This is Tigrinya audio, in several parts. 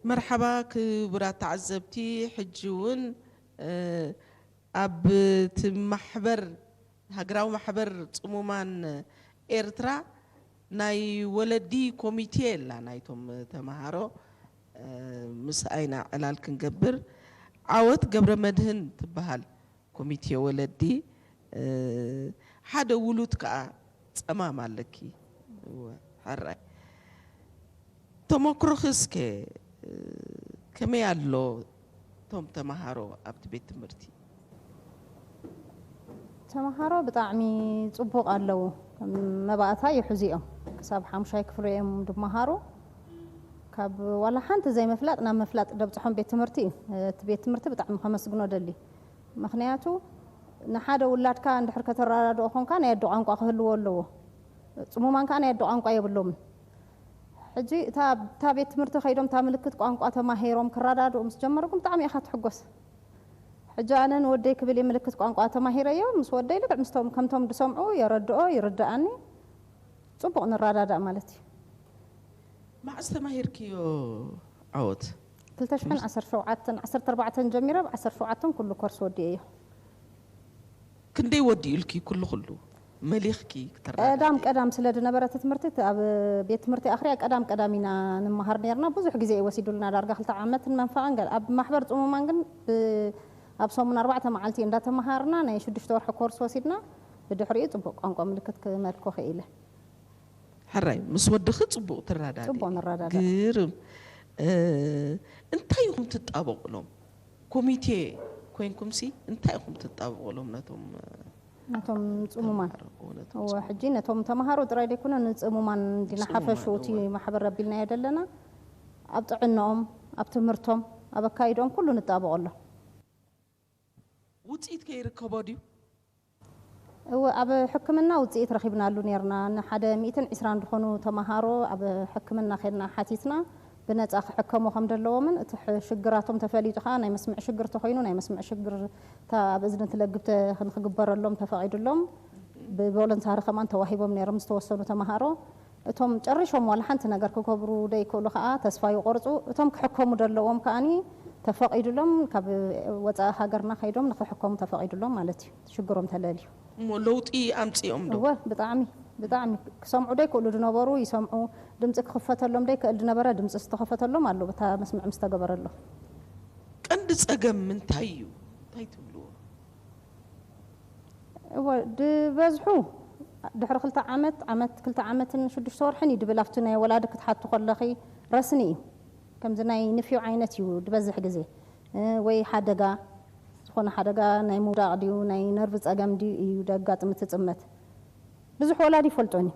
መርሓባ ክቡራት ተዓዘብቲ፣ ሕጂ እውን ኣብ እቲ ማሕበር፣ ሃገራዊ ማሕበር ጽሙማን ኤርትራ ናይ ወለዲ ኮሚቴ ኣላ፣ ናይቶም ተምሃሮ ምስኣይና ዕላል ክንገብር። ዓወት ገብረ መድህን ትበሃል ኮሚቴ ወለዲ። ሓደ ውሉድ ከኣ ጸማም ኣለኪ። እወ፣ ሕራይ። ተመክሮኺ እስከ ከመይ ኣሎ እቶም ተምሃሮ ኣብቲ ቤት ትምህርቲ? ተምሃሮ ብጣዕሚ ጽቡቕ ኣለዉ። መባእታ ይሕዙ እዮም። ክሳብ ሓሙሻይ ክፍሊ እዮም ድመሃሩ። ካብ ዋላ ሓንቲ ዘይምፍላጥ ናብ ምፍላጥ ደብጽሖም ቤት ትምህርቲ እዩ። እቲ ቤት ትምህርቲ ብጣዕሚ ከመስግኖ ደሊ። ምኽንያቱ ንሓደ ውላድካ እንድሕር ከተረዳድኦ ኾንካ ናይ ኣደ ቋንቋ ክህልዎ ኣለዎ። ጽሙማን ከኣ ናይ ኣደ ቋንቋ የብሎምን። ሕጂ እታ እታ ቤት ትምህርቲ ከይዶም እታ ምልክት ቋንቋ ተማሂሮም ክረዳድኡ ምስ ጀመሩ ግን ብጣዕሚ ኢኻ ትሕጎስ። ሕጂ ኣነ ንወደይ ክብል እየ ምልክት ቋንቋ ተማሂረዮ፣ ምስ ወደይ ልክዕ ምስቶም ከምቶም ዝሰምዑ የረድኦ፣ ይርድኣኒ። ጽቡቕ ንረዳዳእ ማለት እዩ። መዓስ ተማሂርክዮ ዓወት? ክልተ ሽሕን ዓሰርተ ሸውዓተን፣ ዓሰርተ ኣርባዕተን ጀሚረ ኣብ ዓሰርተ ሸውዓተን ኩሉ ኮርስ ወዲኤዮ። ክንደይ ወዲኡልኪ ኩሉ ኩሉ መሊኽኪ ክትረዳዳኢ? ቀዳም ቀዳም ስለ ዝነበረ እቲ ትምህርቲ እቲ ኣብ ቤት ትምህርቲ ኣኽርያ ቀዳም ቀዳም ኢና ንመሃር ነርና። ብዙሕ ግዜ እዩ ወሲዱልና፣ ዳርጋ ክልተ ዓመትን መንፈቐን ገለ። ኣብ ማሕበር ጽሙማን ግን ብ- ኣብ ሰሙን ኣርባዕተ መዓልቲ እንዳተመሃርና ናይ ሽዱሽተ ወርሒ ኮርስ ወሲድና። ብድሕሪኡ ጽቡቕ ቋንቋ ምልክት ክመልኮ ክኢለ። ሕራይ ምስ ወድኺ ጽቡቕ ትረዳድኢ? ጽቡቕ ንረዳዳእ። ግርም። እ፣ እንታይ ኢኹም ትጣበቑሎም? ኮሚቴ ኮይንኩምሲ እንታይ ኢኹም ትጣበቑሎም ነቶም ነቶም ጽሙማን? ተምሃሮ? እውነቶም እወ፣ ጽሙማን። ሕጂ ነቶም ተምሃሮ ጥራይ ደይኮነ ንጽሙማን እንዲና ጽሙማን፣ ሓፈሽኡ እቲ እወ። ማሕበር ኣቢልናዮ ዘለና ኣብ ጥዕንኦም፣ ኣብ ትምህርቶም፣ ኣብ ኣካይድኦም ኩሉ ንጣበቐሎም። ውጽኢት ከይርከቦ ድዩ? እወ፣ ኣብ ሕክምና ውጽኢት ረኺብናሉ ነርና። ንሓደ ሚእትን ዕስራን ዝኾኑ ተምሃሮ ኣብ ሕክምና ከድና ሓቲትና ብነጻ ክሕከሙ ከም ዘለዎምን እቲ ሕ- ሽግራቶም ተፈሊጡ ከኣ ናይ መስምዕ ሽግር ተኾይኑ ናይ መስምዕ ሽግር እታ ኣብ እዝኒ ትለግብ ተ- ንክግበረሎም ተፈቒዱሎም ብቮለንታሪ ከማን ተዋሂቦም ነይሮም ዝተወሰኑ ተምሃሮ። እቶም ጨሪሾም ዋላ ሓንቲ ነገር ክገብሩ ደይክእሉ ከኣ ተስፋ ይቆርጹ። እቶም ክሕከሙ ዘለዎም ከኣኒ ተፈቒዱሎም ካብ ወጻኢ ሃገርና ከይዶም ንክሕከሙ ተፈቒዱሎም ማለት እዩ። ሽግሮም ተለልዩ። እሞ ለውጢ ኣምጺኦም ዶ? እወ ብጣዕሚ ብጣዕሚ ክሰምዑ ደይክእሉ ዝነበሩ ይሰምዑ። ድምፂ ክኽፈተሎም ደይክእል ዝነበረ ድምፂ ዝተኸፈተሎም ኣሎ። በታ መስምዕ ምስ ተገበረሎም። ቀንዲ ጸገም ምንታይ እዩ? እንታይ ትብልዎ? እወ ድበዝሑ ድሕሪ ክልተ ዓመት ዓመት ክልተ ዓመትን ሽዱሽተ ወርሕን እዩ ድብል ኣብቲ ናይ ወላዲ ክትሓቱ ከለኺ ረስኒ እዩ። ከምዚ ናይ ንፍዮ ዓይነት እዩ ድበዝሕ ግዜ እ፣ ወይ ሓደጋ ዝኾነ ሓደጋ ናይ ምውዳቕ ድዩ ናይ ነርቭ ጸገም ድዩ እዩ ደጋጥም እቲ ጽመት። ብዙሕ ወላዲ ይፈልጦን እዩ።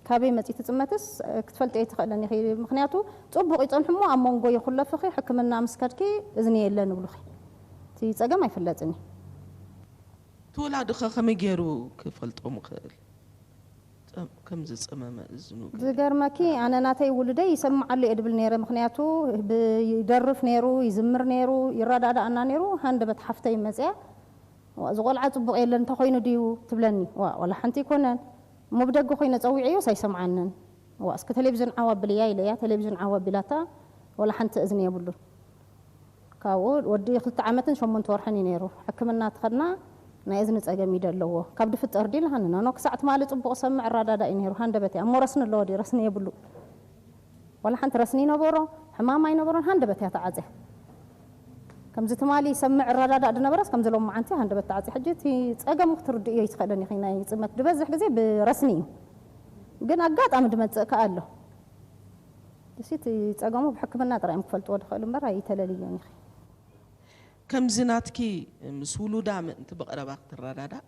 ካበይ መጺ እቲ ጽመትስ ክትፈልጢ ኣይትኽእልን ኢኺ። ምኽንያቱ ጽቡቕ ይጸንሑ እሞ ኣብ መንጎ ይኹለፍኺ ሕክምና ምስ ከድኪ እዝኒ የለን ይብሉኺ። እቲ ጸገም ኣይፍለጥን እዩ። እቲ ወላዲ ኸ ከመይ ገይሩ ክፈልጦም ይኽእል? ጸም- ከም ዝጸመመ እዝኑ ገለ? ዝገርመኪ ኣነ ናተይ ውሉደይ ይሰምዓሉ እየ ድብል ነይረ። ምኽንያቱ ብ- ይደርፍ ነይሩ፣ ይዝምር ነይሩ፣ ይረዳዳኣና ነይሩ። ሃንደበት ሓፍተይ መጽያ "ዋ፣ እዚ ቆልዓ ጽቡቕ የለን እንተኾይኑ ድዩ?" ትብለኒ። "ዋ፣ ዋላ ሓንቲ ኣይኮነን። እሞ ብደገ ኮይነ ጸዊዐዮስ ኣይሰምዓንን። ዋ፣ እስኪ ቴሌቪዥን ዓው ኣብልያ" ኢለያ። ቴሌቪዥን ዓው ኣቢላታ፣ ዋላ ሓንቲ እዝኒ የብሉን። ካብኡ ወዲ ክልተ ዓመትን ሸሞንተ ወርሕን እዩ ነይሩ። ሕክምና ትኸድና ናይ እዝኒ ጸገም እዩ ዘለዎ። ካብ ድፍጠር ድዩ ኢልሃኒ። ኖኖ፣ ክሳዕ ትማሊ ጽቡቕ ሰምዕ እረዳዳእ እዩ ነይሩ። ሃንደበት እያ። እሞ ረስኒ ኣለዎ ድዩ? ረስኒ የብሉ። ዋላ ሓንቲ ረስኒ ይነበሮ፣ ሕማም ኣይነበሮን። ሃንደበት እያ ተዓጽያ። ከምዚ ትማሊ ሰምዕ እረዳዳእ ድነበረስ ከምዚ ሎማዓንቲ ሃንደበት ተዓጽያ። ሕጂ እቲ ጸገሙ ክትርድእዮ ኣይትኽእልን ኢኺ። ናይ ጽመት ዝበዝሕ ግዜ ብረስኒ እዩ። ግን ኣጋጣሚ ድመጽእ ከኣ ኣሎ። እዚ እቲ ጸገሙ ብሕክምና ጥራይ እዮም ክፈልጥዎ ድኽእሉ እምበር ኣይተለልዮን ኢኺ። ከምዚ ናትኪ ምስ ውሉዳ ምእንቲ ብቐረባ ክትረዳዳእ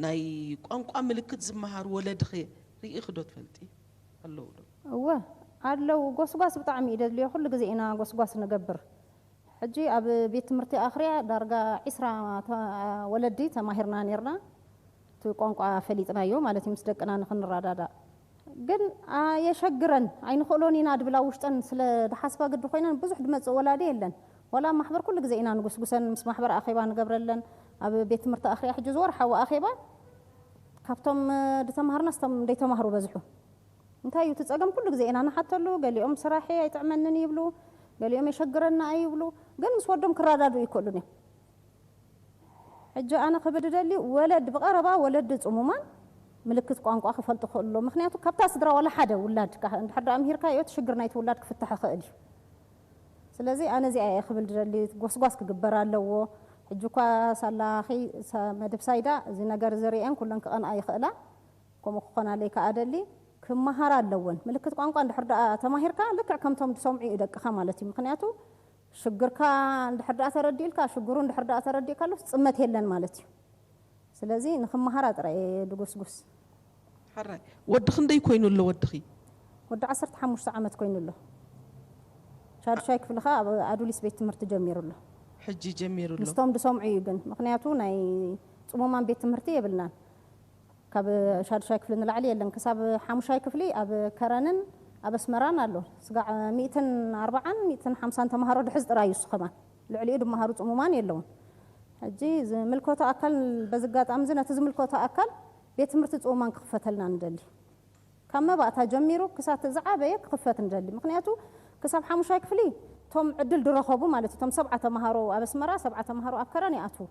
ናይ ቋንቋ ምልክት ዝመሃር ወለድኺ ርኢኺ ዶ ትፈልጢ? ኣለዉ ዶ? እወ ኣለዉ። ጎስጓስ ብጣዕሚ እዩ ደድልዮ። ኩሉ ግዜ ኢና ጎስጓስ ንገብር። ሕጂ ኣብ ቤት ትምህርቲ ኣኽርያ ዳርጋ ዒስራ ተ- ወለዲ ተማሂርና ኔርና። እቲ ቋንቋ ፈሊጥናዮ ማለት እዩ ምስ ደቅና ንኽንረዳዳእ። ግን ኣየሸግረን ኣይንኽእሎን ኢና ድብላ ውሽጠን ስለ ድሓስባ ግዲ ኮይነን ብዙሕ ድመጽእ ወላዲ የለን። ዋላ ኣብ ማሕበር ኩሉ ግዜ ኢና ንጉስጉሰን ምስ ማሕበር ኣኼባ ንገብረለን። ኣብ ቤት ትምህርቲ ኣኽርያ ሕጂ ዝወርሓዊ ኣኼባ ካብቶም ድተማሃርና ስቶም ደይተማህሩ በዝሑ። እንታይ እዩ እቲ ጸገም? ኩሉ ግዜ ኢና ንሓተሉ። ገሊኦም ስራሐይ ኣይጥዕመንን ይብሉ። ገሊኦም የሸግረና ኣይብሉ፣ ግን ምስ ወዶም ክረዳድኡ ይክእሉን እዮም። ሕጂ ኣነ ክብል ደሊ ወለድ ብቐረባ ወለድ ጽሙማን ምልክት ቋንቋ ክፈልጡ ክኽእሉ ኣለዎ። ምክንያቱ ካብታ ስድራ ዋላ ሓደ ውላድ እንድሕር ደኣ ምሂርካዮ እቲ ሽግር ናይቲ ውላድ ክፍታሕ ይኽእል እዩ። ስለዚ ኣነ እዚኣ እየ ክብል ደሊ፣ ጎስጓስ ክግበር ኣለዎ። ሕጂ እኳ ሳላኺ መደብ ሳይዳ እዚ ነገር ዝርእየን ኩለን ክቐንኣ ይኽእላ። ከምኡ ክኾናለይ ከኣ ደሊ ክመሃር ኣለወን። ምልክት ቋንቋ እንድሕር ደኣ ተማሂርካ ልክዕ ከምቶም ዝሰምዑ እዩ ደቅኻ ማለት እዩ። ምክንያቱ ሽግርካ እንድሕር ደኣ ተረዲእልካ፣ ሽግሩ እንድሕር ደኣ ተረዲእካ ኣሎ ጽመት የለን ማለት እዩ። ስለዚ ንክመሃራ ጥራይ እየ ድጉስጉስ። ሕራይ ወዲ ክንደይ ኮይኑ ኣሎ ወድኺ? ወዲ ዓሰርተ ሓሙሽተ ዓመት ኮይኑ ኣሎ። ሻድሻይ ክፍሊ ከኣ ኣብ ኣዱሊስ ቤት ትምህርቲ ጀሚሩ ኣሎ። ሕጂ ጀሚሩ ኣሎ። ምስቶም ዝሰምዑ እዩ ግን፣ ምክንያቱ ናይ ጽሙማን ቤት ትምህርቲ የብልናን። ካብ ሻድሻይ ክፍሊ ንላዕሊ የለን። ክሳብ ሓሙሻይ ክፍሊ ኣብ ከረንን ኣብ ኣስመራን ኣሎ። ስጋዕ ሚእትን ኣርባዓን ሚእትን ሓምሳን ተምሃሮ ድሕዝ ጥራይ እዩ። እሱ ከማን ልዕሊኡ ድመሃሩ ጽሙማን የለውን። ሕጂ ዝምልከቶ ኣካል፣ በዚ ኣጋጣሚ እዚ ነቲ ዝምልከቶ ኣካል ቤት ትምህርቲ ጽሙማን ክኽፈተልና ንደሊ። ካብ መባእታ ጀሚሩ ክሳብ ዝዓበየ ክኽፈት ንደሊ። ምክንያቱ ክሳብ ሓሙሻይ ክፍሊ እቶም ዕድል ድረኸቡ ማለት እዩ። እቶም ሰብዓ ተምሃሮ ኣብ ኣስመራ፣ ሰብዓ ተምሃሮ ኣብ ከረን ይኣትዉ።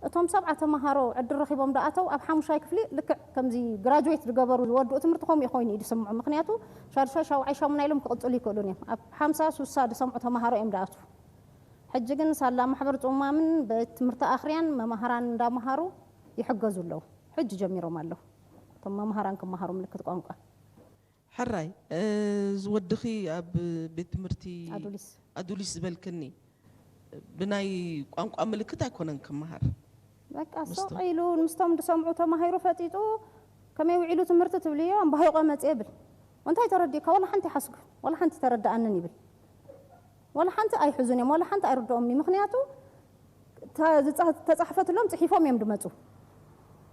እቶም ሰብዓ ተምሃሮ ዕድል ረኺቦም ደኣተው ኣብ ሓሙሻይ ክፍሊ ልክዕ ከምዚ ግራጁዌት ዝገበሩ ዝወድኡ ትምህርቲ ከምኡ ኮይኑ እዩ ዝስምዑ። ምክንያቱ ሻድሻይ፣ ሻውዓይ፣ ሻሙናይ ኢሎም ክቕጽሉ ይክእሉን እዮም። ኣብ ሓምሳ፣ ሱሳ ዝሰምዑ ተምሃሮ እዮም ደኣትዉ። ሕጂ ግን ሳላ ማሕበር ጽማምን ቤት ትምህርቲ ኣኽርያን መማህራን እንዳመሃሩ ይሕገዙ ኣለዉ። ሕጂ ጀሚሮም ኣለዉ። እቶም መማህራን ክመሃሩ ምልክት ቋንቋ። ሕራይ፣ እ፣ ዝወድኺ ኣብ ቤት ትምህርቲ ኣዱሊስ። ኣዱሊስ ዝበልክኒ፣ ብናይ ቋንቋ ምልክት ኣይኮነን ክመሃር። በቃ ምስቶም ሶቕ ኢሉ ምስቶም ዝሰምዑ ተማሂሩ ፈጢጡ ከመይ ውዒሉ ትምህርቲ ትብልዮ፣ ኣምባሂቆ መጽእ ይብል። እንታይ ተረዲእካ? ዋላ ሓንቲ ሓስጉ፣ ዋላ ሓንቲ ተረድኣንን ይብል። ዋላ ሓንቲ ኣይሕዙን እዮም፣ ዋላ ሓንቲ ኣይርድኦምን እዩ። ምክንያቱ ተ-፣ ዝጻ-፣ ተጻሕፈትሎም ጽሒፎም እዮም ድመጹ።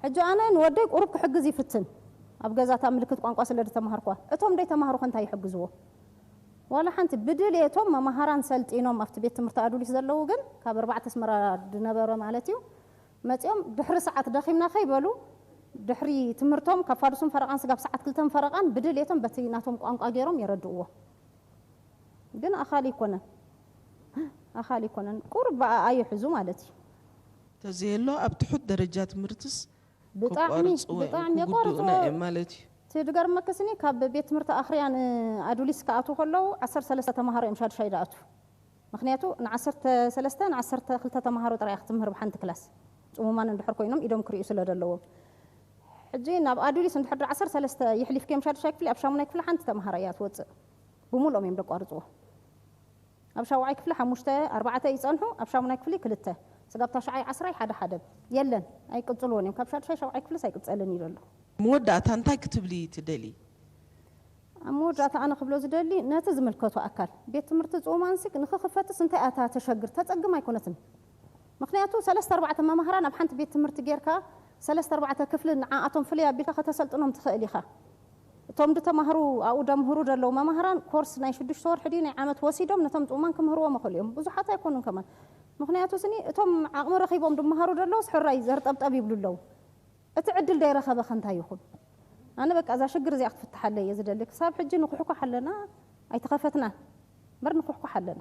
ሕጂ ኣነ ንወደይ ቁሩብ ክሕግዝ ይፍትን፣ ኣብ ገዛ እታ ምልክት ቋንቋ ስለ ዝተማሃርኳ። እቶም ደይ ተማሃሩ ከ እንታይ ይሕግዝዎ? ዋላ ሓንቲ። ብድልየቶም መማሃራን ሰልጢኖም ኣብቲ ቤት ትምህርቲ ኣዱሊስ ዘለዉ ግን ካብ ኣርባዕተ ኣስመራ ድነበረ ማለት እዩ መጺኦም ድሕሪ ሰዓት ደኺምና ከይበሉ ድሕሪ ትምህርቶም ካብ ፋዱስን ፈረቓን ስጋብ ሰዓት ክልተን ፈረቓን ብድልየቶም በቲ ናቶም ቋንቋ ገይሮም የረድእዎ። ግን ኣኻሊ ይኮነን፣ ኣኻሊ ይኮነን። ቁሩብ ብኣኣ ይሕዙ ማለት እዩ። ተዘየሎ ኣብ ትሑት ደረጃ ትምህርትስ ብጣዕሚ ከቋርጽዎ እዮም፣ ብጣዕሚ ክጉድኡና የቋርጽዎ። እዮም ማለት እዩ። እቲ ድገርመክስኒ ካብ ቤት ትምህርቲ ኣኽርያን ኣዱሊስ ክኣትዉ ከለዉ ዓሰርተ ሰለስተ ተምሃሮ እዮም ሻድሻይ ድኣትዉ። ምክንያቱ ንዓሰርተ ሰለስተ ንዓሰርተ ክልተ ተምሃሮ ጥራይ ክትምህር ብሓንቲ ክላስ። ጽሙማን እንድሕር ኮይኖም ኢዶም ክርእዩ ስለ ዘለዎም። ሕጂ ናብ ኣዱሊስ እንድሕር ዓሰርተ ሰለስተ ይሕሊፍክዮም ሻድሻይ ክፍሊ ኣብ ሻሙናይ ክፍሊ ሓንቲ ተምሃራይ እያ ትወጽእ። ብምልኦም እዮም ደቋርጽዎ። ኣብ ሻውዓይ ክፍሊ ሓሙሽተ ኣርባዕተ ይጸንሑ፣ ኣብ ሻሙናይ ክፍሊ ክልተ። ስጋብ ታሽዓይ ዓስራይ ሓደ ሓደ የለን፣ ኣይቅጽልዎን እዮም። ካብ ሻድሻይ ሻውዓይ ክፍልስ ኣይቅጸልን እዩ ዘሎ። መወዳእታ እንታይ ክትብሊ ትደሊ? ኣብ መወዳእታ ኣነ ክብሎ ዝደሊ ነቲ ዝምልከቶ ኣካል ቤት ትምህርቲ ጽሙማንሲ ንክኽፈትስ እንታይ ኣታ ተሸግር ተጸግም ኣይኮነትን። ምክንያቱ ሰለስተ ኣርባዕተ መማህራን ኣብ ሓንቲ ቤት ትምህርቲ ጌርካ ሰለስተ ኣርባዕተ ክፍሊ ንዓኣቶም ፍልይ ኣቢልካ ከተሰልጥኖም ትኽእል ኢኻ። እቶም ድተማህሩ ኣብኡ ደምህሩ ደለዉ መማህራን ኮርስ ናይ ሽዱሽተ ወርሒ ድዩ ናይ ዓመት ወሲዶም ነቶም ጽሙማን ክምህርዎም ይኽእሉ እዮም። ብዙሓት ኣይኮኑን ከማን። ምክንያቱ ስኒ እቶም ዓቕሚ ረኺቦም ድመሃሩ ደለዉ ሕራይ ዘርጠብጠብ ይብሉ ኣለዉ። እቲ ዕድል ደይረኸበ ከ እንታይ ይኹን? ኣነ በቃ እዛ ሽግር እዚኣ ክትፍትሓለይ እየ ዝደሊ። ክሳብ ሕጂ ንኩሕኳሕ ኣለና፣ ኣይተኸፈትናን። እምበር ንኩሕኳሕ ኣለና።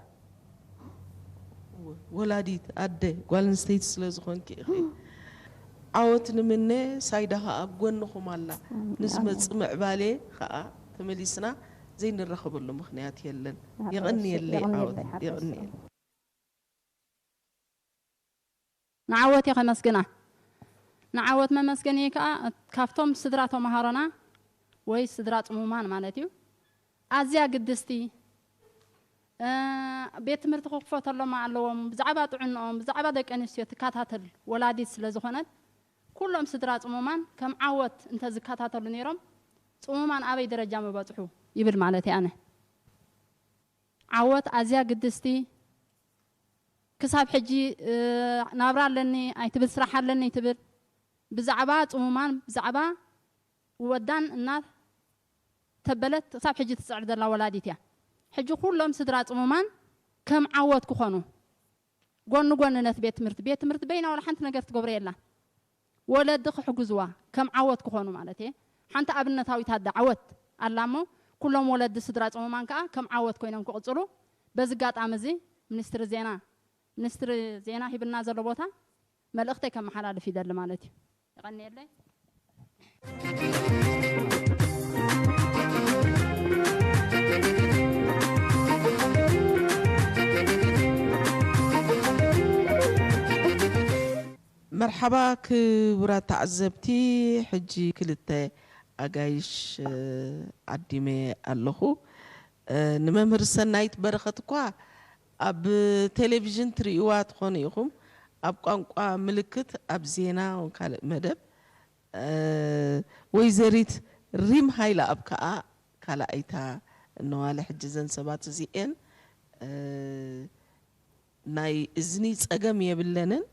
ወላዲት ኣደ ጓል ኣንስተይቲ ስለ ዝኾንኪ ኢኺ። ዓወት ንምነ፣ ሳይዳ ኸኣ ኣብ ጎንኹም ኣላ። ንዝመጽእ ምዕባሌ ኸኣ ተመሊስና ዘይንራኸበሉ ምኽንያት የለን። ኣዎ፣ የቐንየለይ የቐንየለይ ዓወት፣ ሓጎስ። የቐንየለይ። ንዓወት እየ ከመስግና። ንዓወት መመስገኒ ከዓ ካብቶም ስድራ ተምሃሮና ወይ ስድራ ፅሙማን ማለት እዩ ኣዝያ ግድስቲ፣ እ፣ ቤት ትምህርቲ ክኽፈተሎም ኣለዎም። ብዛዕባ ጥዕንኦም፣ ብዛዕባ ደቂ ኣንስትዮ ትከታተል ወላዲት ስለ ዝኾነት ኩሎም ስድራ ፅሙማን ከም ዓወት እንተዝከታተሉ ነይሮም ፅሙማን ኣበይ ደረጃ ምበፅሑ ይብል ማለት እየ ኣነ። ዓወት ኣዝያ ግድስቲ ክሳብ ሕጂ፣ እ፣ ናብራ ኣለኒ ኣይትብል፣ ስራሕ ኣለኒ ኣይትብል፣ ብዛዕባ ጽሙማን ብዛዕባ ወዳን እናተበለት ክሳብ ሕጂ ትጽዕር ዘላ ወላዲት እያ። ሕጂ ኩሎም ስድራ ጽሙማን ከም ዓወት ክኾኑ ጎኒ ጎኒ ነቲ ቤት ትምህርቲ፣ ቤት ትምህርቲ በይና ዋላ ሓንቲ ነገር ትገብሮ የላን። ወለዲ ክሕግዝዋ ከም ዓወት ክኾኑ ማለት እየ። ሓንቲ ኣብነታዊት ኣደ ዓወት ኣላ እሞ ኩሎም ወለዲ ስድራ ጽሙማን ከኣ ከም ዓወት ኮይኖም ክቕጽሉ በዚ ኣጋጣሚ እዚ ሚኒስትሪ ዜና፣ ሚኒስትሪ ዜና ሂብና ዘሎ ቦታ መልእኽተይ ከመሓላልፍ ይደሊ ማለት እዩ። የቐንየለይ። መርሓባ ክቡራት ተዓዘብቲ፣ ሕጂ ክልተ ኣጋይሽ ዓዲመ ኣለኹ። ንመምህር ሰናይት በረኸት እኳ ኣብ ቴሌቪዥን ትርእይዋ ትኾኑ ኢኹም፣ ኣብ ቋንቋ ምልክት ኣብ ዜና ካልእ መደብ። ወይዘሪት ሪም ሃይለኣብ ከኣ ካልኣይታ እነዋለ። ሕጂ እዘን ሰባት እዚኤን ናይ እዝኒ ጸገም የብለንን፣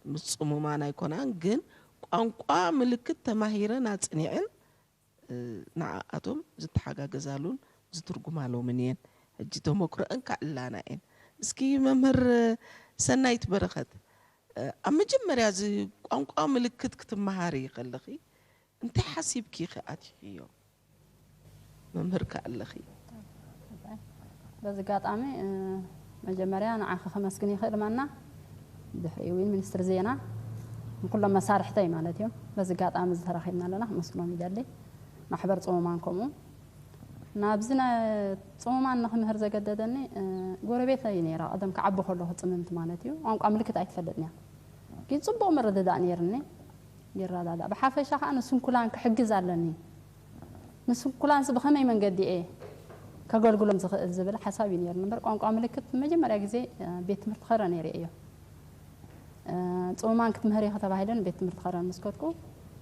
ምስ ጽሙማን ኣይኮናን፣ ግን ቋንቋ ምልክት ተማሂረን ኣጽኒዐን ንዓኣቶም ዝተሓጋገዛሉን ዝትርጉማሎምን እየን። ሕጂ ተመክሮአን ከዕልላና እየን። እስኪ መምህር ሰናይት በረኸት፣ ኣብ መጀመርያ እዚ ቋንቋ ምልክት ክትመሃሪ ከለኺ እንታይ ሓሲብኪ ኢኺ ኣቲኽዮ? መምህር ከኣ ኣለኺ። በዚ ኣጋጣሚ መጀመርያ ንዓኺ ከመስግን ይኽእል ማና፣ ድሕሪኡ እውን ሚኒስትሪ ዜና ንኩሎም መሳርሕተይ ማለት እዩ። በዚ ኣጋጣሚ እዚ ተራኺብና ኣለና ከመስግኖም ይደሊ። ማሕበር ጽሙማን ከምኡ ናብዚ ናይ ጽሙማን ንክምህር ዘገደደኒ ጎረቤተይ ነይራ። ቀደም ክዓቢ ከለኹ ጽምምቲ ማለት እዩ፣ ቋንቋ ምልክት ኣይትፈልጥን እያ፣ ግን ጽቡቕ ምርድዳእ ነይርኒ። ይረዳዳእ። ብሓፈሻ ከኣ ንስንኩላን ክሕግዝ ኣለኒ። ንስንኩላንስ ብኸመይ መንገዲ እየ ከገልግሎም ዝኽእል ዝብል ሓሳብ እዩ ነይሩ። እምበር ቋንቋ ምልክት መጀመርያ ግዜ ቤት ትምህርቲ ከረን እየ ርእየዮ። ጽሙማን ክትምህር ኢኺ ተባሂለ ንቤት ትምህርቲ ከረን ምስ ከድኩ፣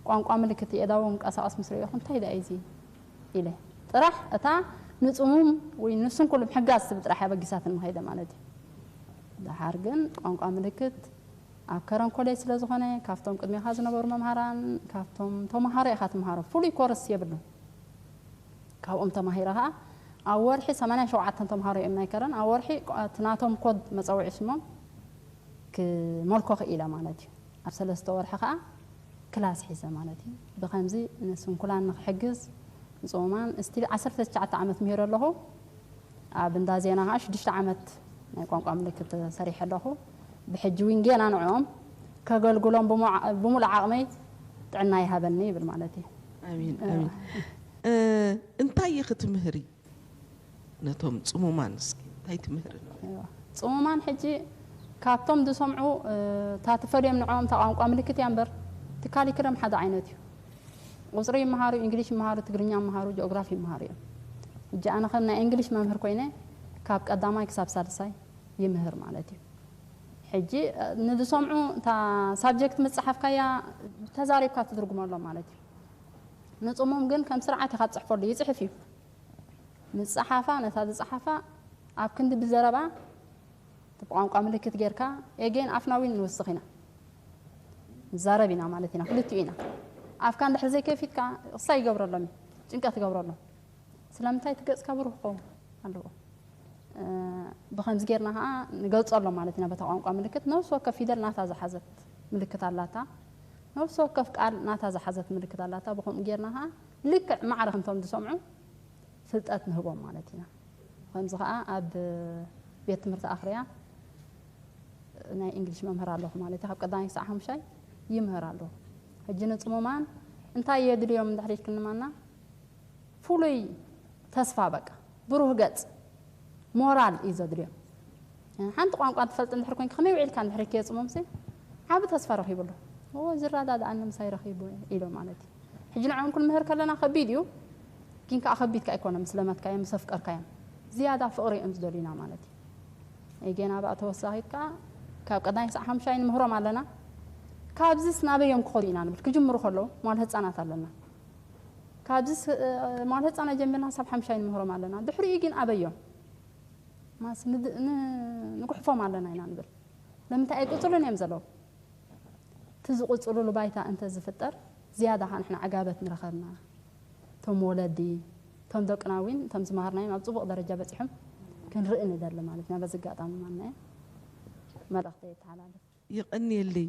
ቋንቋ ምልክት የእዳዉ ክንቀሳቐስ ምስ ርእየኹ፣ እንታይ ደኣ እዩ እዚ ኢለ። ጥራሕ እታ ንጽሙም ወይ ንስንኩል ምሕጋዝ ትብል ጥራሕ እያ በጊሳትኒ ከይደ ማለት እዩ። ደሓር ግን ቋንቋ ምልክት ኣብ ከረን ኮሌጅ ስለ ዝኾነ፣ ካብቶም ቅድሜኻ ዝነበሩ መምሃራን፣ ካብቶም ተምሃሮ ኢኻ ትምሃሮ። ፍሉይ ኮርስ የብሉን። ካብኦም ተማሂረ ኸዓ ኣብ ወርሒ ሰማንያን ሸውዓተን ተምሃሮ እዮም ናይ ከረን። ኣብ ወርሒ እቲ ናቶም ኮድ መጸውዒ ሽሞም ክመልኮ ክኢለ ማለት እዩ። ኣብ ሰለስተ ወርሒ ኸዓ ክላስ ሒዘ ማለት እዩ። ብኸምዚ ንስንኩላን ንክሕግዝ ንጽሙማን ስቲል ዓሰርተ ትሽዓተ ዓመት ምሂረ ኣለኹ። ኣብ እንዳ ዜና ኸዓ ሽዱሽተ ዓመት ናይ ቋንቋ ምልክት ሰሪሐ ኣለኹ። ብሕጂ እውን ጌና ንዕኦም ከገልግሎም ብሙዓ- ብሙሉእ ዓቕመይ ጥዕና ይሃበኒ ይብል ማለት እዩ። ኣሚን ኣሚን። እ፣ እንታይ ኢኺ ትምህሪ ነቶም ጽሙማን? እስኪ እንታይ ትምህሪ? እዋ። ጽሙማን ሕጂ ካብቶም ዝሰምዑ፣ እ፣ እታ ትፈልዮም ንዕኦም እታ ቋንቋ ምልክት እያ እምበር፣ እቲ ካሊክለም ሓደ ዓይነት እዩ። ቁጽሪ ይመሃሩ፣ እንግሊሽ ይመሃሩ፣ ትግርኛ ይመሃሩ፣ ጂኦግራፊ ይመሃሩ እዮም። ሕጂ ኣነ ከም ናይ እንግሊሽ መምህር ኮይነ ካብ ቀዳማይ ክሳብ ሳልሳይ ይምህር ማለት እዩ። ሕጂ፣ እ፣ ንዝሰምዑ እታ ሳብጀክት ምጽሓፍካያ ተዛሪብካ ትትርጉመሎም ማለት እዩ። ንጽሙም ግን ከም ስርዓት ኢኻ ትጽሕፈሉ፣ ይጽሕፍ እዩ። ምጽሓፋ፣ ነታ ዝጸሓፋ ኣብ ክንዲ ብዘረባ ብቋንቋ ምልክት ጌርካ፣ ኤጌን ኣፍና ዊን ንውስኽ ኢና። ንዛረብ ኢና ማለት ኢና፣ ክልቲኡ ኢና። ኣፍካ እንድሕር ዘይከፊትካ፣ እሳ ይገብረሎም እዩ፣ ጭንቀት ይገብረሎም። ስለምንታይ እቲ ገጽካ ብሩህ ክኸውን ኣለዎ። እ፣ ብኸምዚ ጌርና ኸዓ ንገልጸሎም ማለት ኢና። በታ ቋንቋ ምልክት ነፍሲ ወከፍ ፊደል ናታ ዝሓዘት ምልክት ኣላታ። ነፍሲ ወከፍ ቃል ናታ ዝሓዘት ምልክት ኣላታ። ብኸምኡ ጌርና ኸዓ ልክዕ ማዕረ ከምቶም ዝሰምዑ ፍልጠት ንህቦም ማለት ኢና። ከምዚ ኸዓ ኣብ ቤት ትምህርቲ ኣኽርያ ናይ እንግሊሽ መምህር ኣለኹ ማለት እዩ። ካብ ቀዳማይ ክሳዕ ሓሙሻይ ይምህር ኣለኹ። ሕጂ ንጽሙማን እንታይ የድልዮም እንድሕር ኢልክኒ ማና፣ ፍሉይ ተስፋ፣ በቃ ብሩህ ገጽ፣ ሞራል እዩ ዘድልዮም። ሓንቲ ቋንቋ ትፈልጥ እንድሕር ኮይንኪ፣ ከመይ ውዒልካ እንድሕር ኢልክዮ ጽሙምሲ ዓቢ ተስፋ ረኺቡ ኣሎ። ኦ፣ ዝረዳድኣኒ ምሳይ ረኺቡ ኢሎም ማለት እዩ። ሕጂ ንዕኦም ክንምህር ከለና ከቢድ እዩ፣ ግን ከኣ ከቢድካ ኣይኮነን፣ ምስ ለመድካዮም፣ ምስ ኣፍቀርካዮም። ዝያዳ ፍቕሪ እዮም ዝደልዩና ማለት እዩ። ኤጌና ብኣ ተወሳኺት ከኣ ካብ ቀዳማይ ክሳዕ ሓሙሻይ ንምህሮም ኣለና። ካብዚስ ናበዮም ክኸዱ ኢና ንብል፣ ክጅምሩ ከለዉ፣ መዋለ ህጻናት ኣለና። ካብዚ ስ-፣ እ፣ መዋለ ህጻናት ጀሚርና ክሳብ ሓምሻይ ንምህሮም ኣለና። ድሕሪኡ ግን ኣበዮም? ማስ ንድ-፣ ን-፣ ንጉሕፎም ኣለና ኢና ንብል። ንምንታይ ኣይቅጽሉን እዮም ዘለዉ? እቲ ዝቕጽሉሉ ባይታ እንተ ዝፍጠር፣ ዝያዳ ኸዓ ንሕና ዕጋበት ንረኸብና። እቶም ወለዲ፣ እቶም ደቅና እውን፣ እቶም ዝመሃርናዮም ኣብ ጽቡቕ ደረጃ በጺሖም ክንርኢ ንደሊ ማለት ኢና። በዚ ኣጋጣሚ ማናየ መልእኽተይ የተሓላልፍ። የቐንየለይ።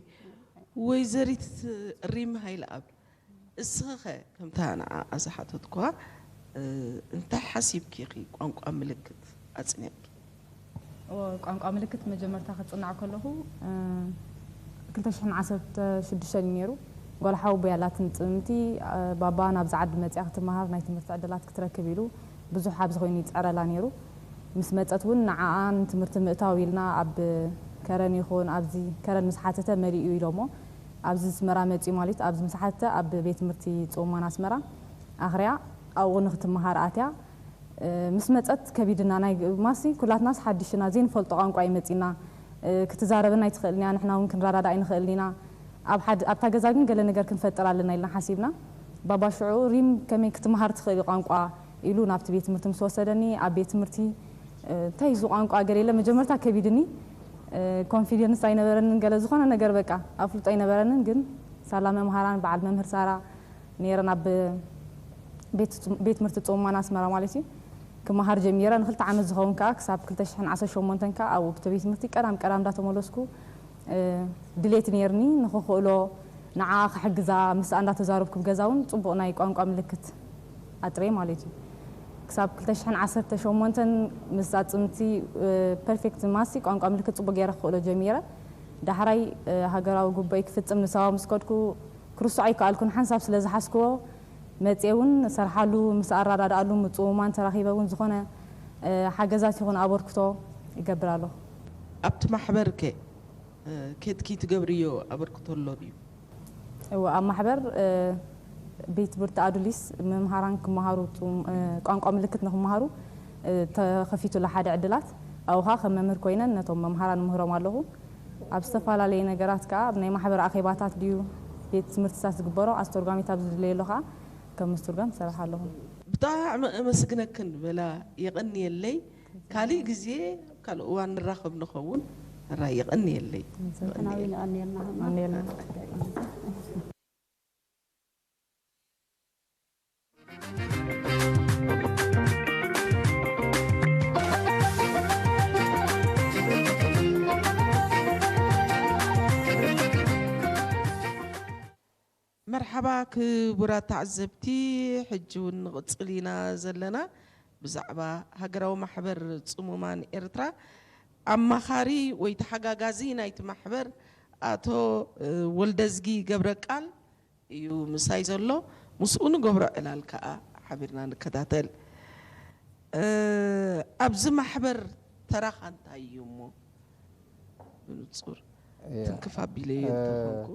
ወይዘሪት ሪም ሃይለኣብ፣ እስኺ ኸ ከምታ ንዓኣ ዝሓተትኩዋ፣ እ፣ እንታይ ሓሲብኪ ኢኺ ቋንቋ ምልክት ኣጽኒዕኪ? ቋንቋ ምልክት መጀመርታ ክጽናዕ ከለኹ፣ እ፣ ክልተ ሽሕን ዓሰርተ ሽዱሽተን እዩ ነይሩ። ጓል ሓወቦይ ኣላትኒ ጽምምቲ፣ እ፣ ባባ ናብዚ ዓዲ መጺኣ ክትመሃር ናይ ትምህርቲ ዕድላት ክትረክብ ኢሉ ብዙሕ ኣብዚ ኮይኑ ይጽዕረላ ነይሩ። ምስ መጸት እውን ንዓኣ ንትምህርቲ ምእታው ኢልና ኣብ ከረን ይኹን ኣብዚ ከረን ምስ ሓተተ መሊኡ ኢሎሞ ኣብዚ ኣስመራ መጺኡ ማለት ኣብዚ ምስ ሓተተ ኣብ ቤት ትምህርቲ ጽሙማን ኣስመራ ኣኽርያ ኣብኡ ንክትመሃር ኣትያ። እ፣ ምስ መጸት ከቢድና ናይ ማሲ ኩላትናስ ሓድሽና ዘይንፈልጦ ቋንቋ እዩ መጺና። እ፣ ክትዛረበና ኣይትኽእልን እያ፣ ንሕና እውን ክንረዳዳ ኣይንኽእልን ኢና። ኣብ ሓድ-፣ ኣብታ ገዛ ግን ገለ ነገር ክንፈጥር ኣለና ኢልና ሓሲብና። ባባ ሽዑ ሪም ከመይ ክትመሃር ትኽእል ቋንቋ ኢሉ ናብቲ ቤት ትምህርቲ ምስ ወሰደኒ ኣብ ቤት ትምህርቲ፣ እ፣ እንታይ እዩ እዚ ቋንቋ ገለ ኢለ መጀመርታ ከቢድኒ። እ፣ ኮንፊደንስ ኣይነበረንን ገለ ዝኾነ ነገር በቃ ኣፍልጦ ኣይነበረንን ግን ሳላ መምሃራን በዓል መምህር ሳራ ነይረን ኣብ ቤት ቤት ትምህርቲ ጽሙማን ኣስመራ ማለት እዩ። ክመሃር ጀሚረ ንክልተ ዓመት ዝኸውን ከኣ ክሳብ ክልተ ሽሕን ዓሰርተ ሸሞንተን ከኣ ኣብኡ ብቲ ቤት ትምህርቲ ቀዳም ቀዳም እንዳተመለስኩ፣ እ፣ ድሌት ነይርኒ ንክኽእሎ ንዓ ክሕግዛ ምስኣ እንዳተዛረብኩ ብገዛ እውን ጽቡቕ ናይ ቋንቋ ምልክት ኣጥርየ ማለት እዩ። ክሳብ ክልተ ሽሕን ዓሰርተ ሸሞንተን ምስ ኣጽምቲ፣ እ፣ ፐርፌክት ማሲ ቋንቋ ምልክት ጽቡቕ ገይረ ክኽእሎ ጀሚረ። ዳሕራይ፣ እ፣ ሃገራዊ ጉባኤ ክፍጽም ንሳዋ ምስ ከድኩ ክርስዖ ኣይከኣልኩን። ሓንሳብ ስለ ዝሓዝክዎ መጽየ እውን እሰርሓሉ፣ ምስ ኣረዳድኣሉ፣ ምጽውማን ተራኺበ እውን ዝኾነ፣ እ፣ ሓገዛት ይኹን ኣበርክቶ ይገብር ኣለኹ። ኣብቲ ማሕበር ከ፣ እ፣ ኬድኪ ትገብርዮ ኣበርክቶ ኣሎ ድዩ? እወ፣ ኣብ ማሕበር፣ እ፣ ቤት ትምህርቲ ኣዱሊስ መምሃራን ክመሃሩ፣ እ፣ ቋንቋ ምልክት ንክመሃሩ፣ እ፣ ተኸፊቱላ ሓደ ዕድላት። ኣብኡ ኸዓ ከም መምህር ኮይነን ነቶም መምሃራን ምህሮም ኣለኹ። ኣብ ዝተፈላለየ ነገራት ከኣ ኣብ ናይ ማሕበር ኣኼባታት ድዩ ቤት ትምህርትታት ዝግበሮ ኣስተርጓሚት ኣብ ዝድለየሉ ከኣ ከም ምስትርጓም ትሰርሕ ኣለኹ። ብጣዕሚ ኣመስግነክን በላ፣ የቐንየለይ። ካልእ ግዜ ኣብ ካልእ እዋን ንራኸብ ንኸውን። ሕራይ የቐንየለይ። ዘንተናዊ ንቐንየልና። መርሓባ ክቡራት ተዓዘብቲ፣ ሕጂ እውን ንቕጽል ኢና ዘለና ብዛዕባ ሃገራዊ ማሕበር ጽሙማን ኤርትራ። ኣማኻሪ ወይ ተሓጋጋዚ ናይቲ ማሕበር ኣቶ፣ እ፣ ወልደዝጊ ገብረቃል እዩ ምሳይ ዘሎ። ምስኡ ንገብሮ ዕላል ከኣ ሓቢርና ንከታተል። እ፣ ኣብዚ ማሕበር ተራኻ እንታይ እዩ እሞ? ብንጹር ያ፣ ትንክፍ ኣቢለዮ እ፣ እንተኾንኩ።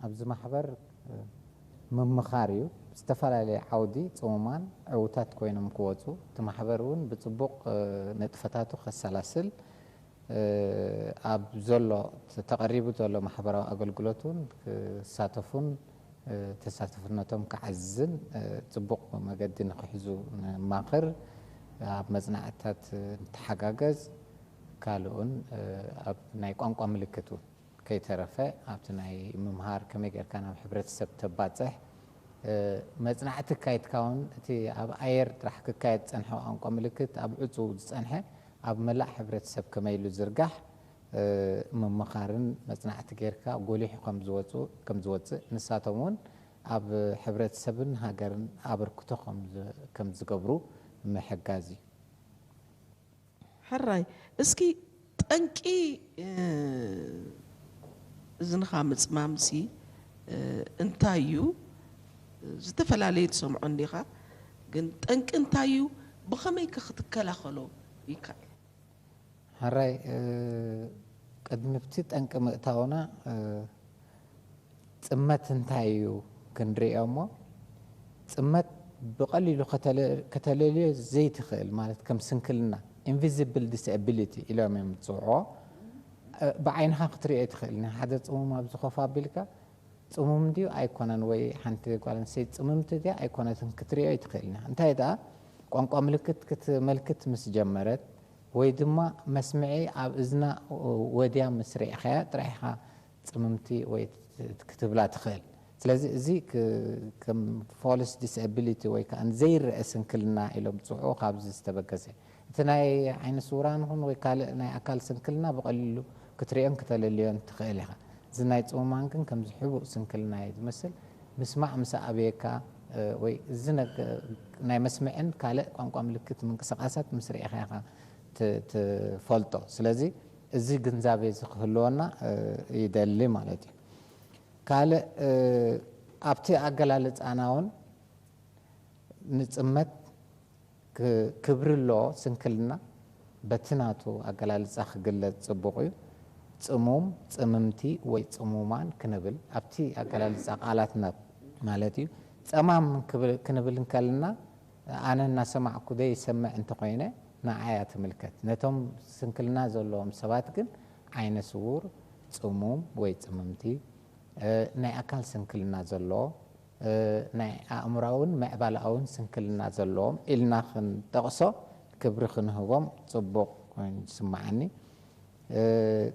ኣብዚ ማሕበር፣ እ፣ ምምኻር እዩ። ዝተፈላለየ ዓውዲ ጽሙማን ዕዉታት ኮይኖም ክወጹ፣ እቲ ማሕበር እውን ብጽቡቕ፣ እ፣ ንጥፈታቱ ከሰላስል፣ እ፣ ኣብ ዘሎ ተ-፣ ተቐሪቡ ዘሎ ማሕበራዊ ኣገልግሎት እውን ክሳተፉን፣ እ፣ ተሳትፍነቶም ክዓዝዝን፣ እ፣ ጽቡቕ መገዲ ንክሕዙ ንማኽር። ኣብ መጽናዕትታት ንተሓጋገዝ፣ ካልኡን፣ እ፣ ኣብ ናይ ቋንቋ ምልክት እውን ከይተረፈ ኣብቲ ናይ ምምሃር ከመይ ጌርካ ናብ ሕብረተሰብ ተባጽሕ፣ እ፣ መጽናዕቲ ኣካይድካ እውን እቲ ኣብ ኣየር ጥራሕ ክካየድ ዝጸንሐ ቋንቋ ምልክት ኣብ ዕጹው ዝጸንሐ ኣብ መላእ ሕብረተሰብ ከመይ ኢሉ ዝርጋሕ፣ እ፣ ምምኻርን መጽናዕቲ ጌርካ ጎሊሑ ከም ዝወጹ-፣ ከም ዝወጽእ ንሳቶም እውን ኣብ ሕብረተሰብን ሃገርን ኣበርክቶ ከም ዝ-፣ ከም ዝገብሩ ምሕጋዝ እዩ። ሕራይ፣ እስኪ ጠንቂ፣ እ፣ እዝንኻ ምጽማምሲ፣ እ፣ እንታይ እዩ? ዝተፈላለየ ትሰምዖ እንዲኻ፣ ግን ጠንቂ እንታይ እዩ? ብኸመይ ከ ክትከላኸሎ ይከኣል? ሕራይ፣ እ፣ ቅድሚ ብቲ ጠንቂ ምእታውና፣ እ፣ ጽመት እንታይ እዩ ክንርእዮ እሞ፣ ጽመት ብቐሊሉ ከተለ-፣ ከተለልዮ ዘይትኽእል፣ ማለት ከም ስንክልና፣ ኢንቪዚብል ዲስኣቢሊቲ ኢሎም እዮም ዝጽውዕዎ። እ፣ ብዓይንኻ ክትርእዮ ኣይትኽእልን። ሓደ ጽሙም ኣብዚ ኮፍ ኣቢልካ፣ ጽሙም ድዩ ኣይኮነን፣ ወይ ሓንቲ ጓል ኣንስተይቲ ጽምምቲ ድያ ኣይኮነትን ክትርእዮ ኣይትኽእልን። እንታይ ደኣ፣ ቋንቋ ምልክት ክትመልክት ምስ ጀመረት፣ ወይ ድማ መስምዒ ኣብ እዝና ወድያ ምስ ርኢኻያ ጥራሕ ኢኻ ጽምምቲ ወይ ክትብላ ትኽእል። ስለዚ እዚ ክ-፣ ከም ፎልስ ዲስኣቢሊቲ ወይ ከኣ ዘይረአ ስንክልና ኢሎም ዝጽውዑ ካብዚ ዝተበገሰ። እቲ ናይ ዓይነ ስውራን ይኹን ወይ ካልእ ናይ ኣካል ስንክልና ብቐሊሉ ክትርእዮን ክተለልዮን ትኽእል ኢኻ። እዚ ናይ ጽሙማን ግን ከምዚ ሕቡእ ስንክልና እዩ ዝመስል። ምስማዕ ምስ ኣበየካ፣ እ፣ ወይ እዚ ነገ-፣ ናይ መስምዕን ካልእ ቋንቋ ምልክት ምንቅስቓሳት ምስ ርኢኻ ኢኻ ት- ትፈልጦ። ስለዚ እዚ ግንዛቤ እዚ ክህልወና እ፣ ይደሊ ማለት እዩ። ካልእ እ፣ ኣብቲ ኣገላልፃና እውን ንፅመት ክ- ክብሪ ኣለዎ። ስንክልና በቲ ናቱ ኣገላልፃ ክግለፅ ፅቡቕ እዩ። ፅሙም፣ ፅምምቲ ወይ ፅሙማን ክንብል ኣብቲ ኣገላልፃ ቃላትና ማለት እዩ። ፀማም ክብል- ክንብል እንከልና ኣነ እናሰማዕኩ ዘይሰምዕ እንተኾይነ ንዓያ ትምልከት። ነቶም ስንክልና ዘለዎም ሰባት ግን ዓይነ ስውር፣ ፅሙም ወይ ፅምምቲ፣ እ፣ ናይ ኣካል ስንክልና ዘለዎ፣ እ፣ ናይ ኣእምሮኣውን ምዕባለኣውን ስንክልና ዘለዎም ኢልና ክንጠቕሶ ክብሪ ክንህቦም ጽቡቕ ኮይኑ ዝስምዓኒ። እ፣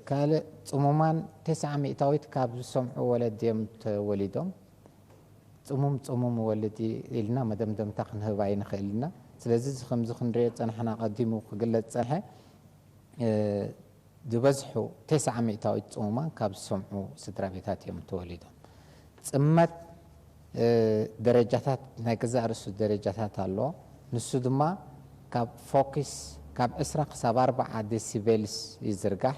ካልእ ጽሙማን ተስዓ ሚእታዊት ካብ ዝሰምዑ ወለዲ እዮም ተወሊዶም። ጽሙም ጽሙም ወለዲ ኢልና መደምደምታ ክንህብ ኣይንኽእል ኢና። ስለዚ እዚ ከምዚ ክንሪኦ ዝጸናሕና ኣቐዲሙ ክግለጽ ዝጸንሐ እ፣ ዝበዝሑ ተስዓ ሚእታዊት ጽሙማን ካብ ዝሰምዑ ስድራ ቤታት እዮም ተወሊዶም። ጽመት እ፣ ደረጃታት ናይ ገዛእ ርእሱ ደረጃታት ኣለዎ። ንሱ ድማ ካብ ፎኪስ ካብ ዕስራ ክሳብ ኣርብዓ ዴሲቤልስ ይዝርጋሕ።